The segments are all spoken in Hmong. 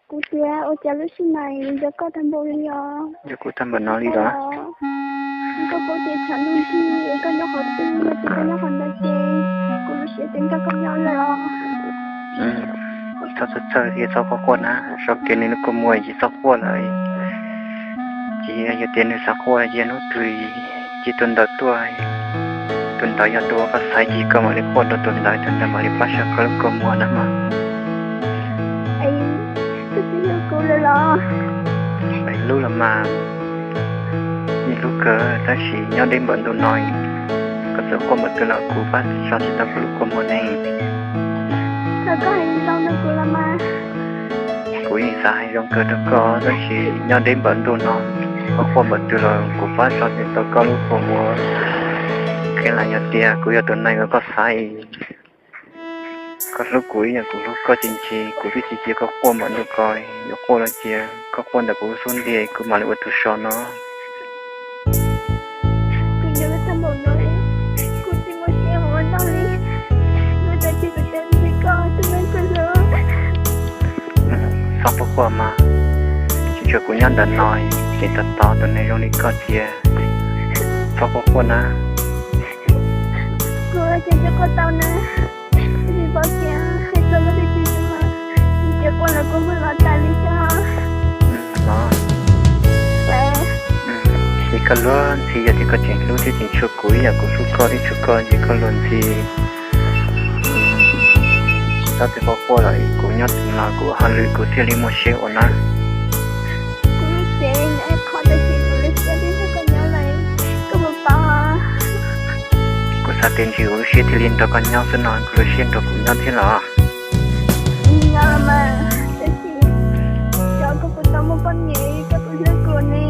Kuv tias ua cas lub sij hawm no nco koj tag npaum li os. Nco kuv tag npaum no li los? Koj paub tias tshav ntuj nrig es koj nyob qhov twg, yog tias koj nyob qhov ntawd ces kuv lub siab twb nrog koj nyob lawm os. Txhob txhawj txhawj thiab txhob quaj quaj na, so kev nws lub kua muag tsis txhob quaj lawm. Ces yog tias nws xav quaj ces hnub twg cia tus ntawd tuaj, tus ntawd yog tus uas koj xaiv ces koj mam li quaj rau tus ntawd, tus ntawd mam li pab so koj lub kua muag na mog. Koj tsis hlub kuv lawm los? Hlub los mas, yeej hlub kawg, tab sis nyob deb npaum ntuj no, koj txawm quaj npaum twg los kuv pab so tsis tau koj lub kua muag ne. Thaum koj hais zoo rau kuv los mas. Kuv yeej xav hais zoo kawg rau koj, tab sis nyob deb npaum ntuj no, koj quaj npaum twg los kuv pab so tsis tau koj lub kua muag. Qhia las yog tias kuv yog tus neeg uas koj xaiv, koj hlub kuv ib yam kuv hlub koj ces ntshe kuv twb tsis cia koj quaj npaum ntuj ko, yuav quaj los cia koj quaj ntawm kuv lub xub ntiag kuv mam li ua tus so no. Kuv nco koj tag npaum no, kuv tsis muaj siab ua noj li. Kuv txawm tias kuv cov ntshe koj tus neeg kuv hlub. Txhob quaj quaj mas, tsis tsuas kuv nyob ntawm no, ces tos tos tus neeg zoo li koj cia. Txhob quaj quaj na. Kuv ces tsis quaj tau na. Tsis paub tias hais txog lub sij hawm no, ces quaj los kuv mus los tas li xwb. Los, ces koj luag ntxhi yog tias koj tseem hlub thiab tseem tshua kuv ib yam kuv hlub koj thiab tshua koj ces koj luag ntxhi. Txhob tias quaj quaj lawm, kuv nyob tus no kuv hauj lwm kuv thiaj li muaj siab ua na. Kuv lub cev nyob ib qho tab sis kuv lub siab twb nrog koj nyob lawm, koj puas paub? Kuv xav tias ntshe kuv lub siab thiaj li nrog koj nyob xwb no, koj lub siab nrog kuv nyob thiab los? Nyob los mas, tab sis xyov koj puas tau muaj poj niam, koj puas hlub kuv ne?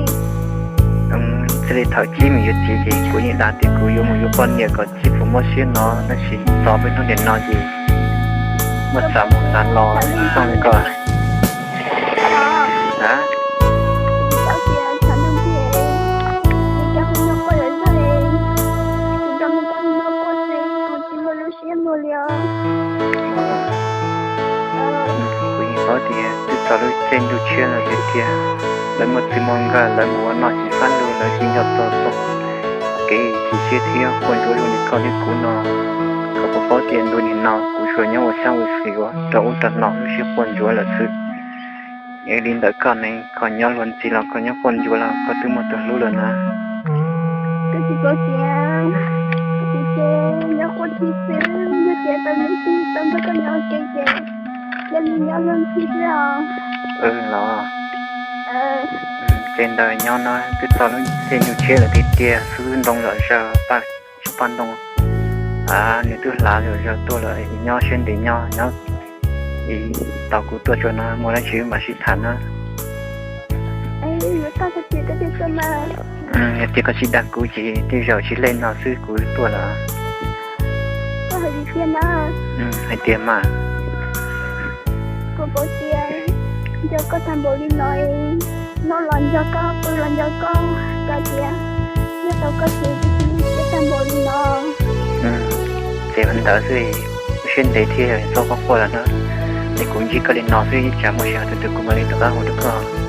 Txij li thaum Cib mus yuav txiv ces kuv yeej dag tias kuv yuav mus yuav poj niam kom Cib puas mob siab no, tab sis txog peb hnub niaj no ces muaj xav mus xav los xwb li koj. Kuv yeej paub tias twb txog lub caij ntuj tshiab no tiag tiag, lawv muaj txij muaj nkawm, lawv mus ua noj tsis fab lug, lawv tsis nco txog txoj kev chim siab thiab quaj ntsuag zoo li koj thiab kuv no. Koj puas paub tias ntu niaj no kuv tsuas nyob ua xyab ua xim ua rau ub rau no lub siab quaj ntsuag lawm xwb. Es li ntawm koj ne, koj nyob luag ntxhi los koj nyob quaj ntsuag los koj twb muaj tus hlub lawm na. Koj tsis paub tias kuv ces nyob quaj thiab xwb, yog tias tau hnub twg tau nrog koj nyob ua ke ces cia li nyob luag ntxhi xwb os. Los, ces ntawd nyob no twb txog lub caij ntuj tshiab lawm tiag tiag, xub ntoo zom zaws, paj ntoo nws twb hlav zom zaws tuaj lawm, nyob siab ntev nyob, nyob tau kuv tuaj tso no muaj dab tsi mam sib tham na. Yog tias koj tsis dag kuv ces tej zaum tsis lej no xwb kuv tuaj lawm. Hais tias mas, kuv paub tias nco koj tag npaum li no, noj los nco koj, pw los nco koj, koj tias nyob tau koj ces kuv tsis lub siab tag npaum li no. Ces ntawd xwb, siab ntev thiab txhob quaj quaj lawm na. Es kuv ntsib koj li no xwb, tsam muaj sij hawm twg kuv mam li rov qab hu rau koj.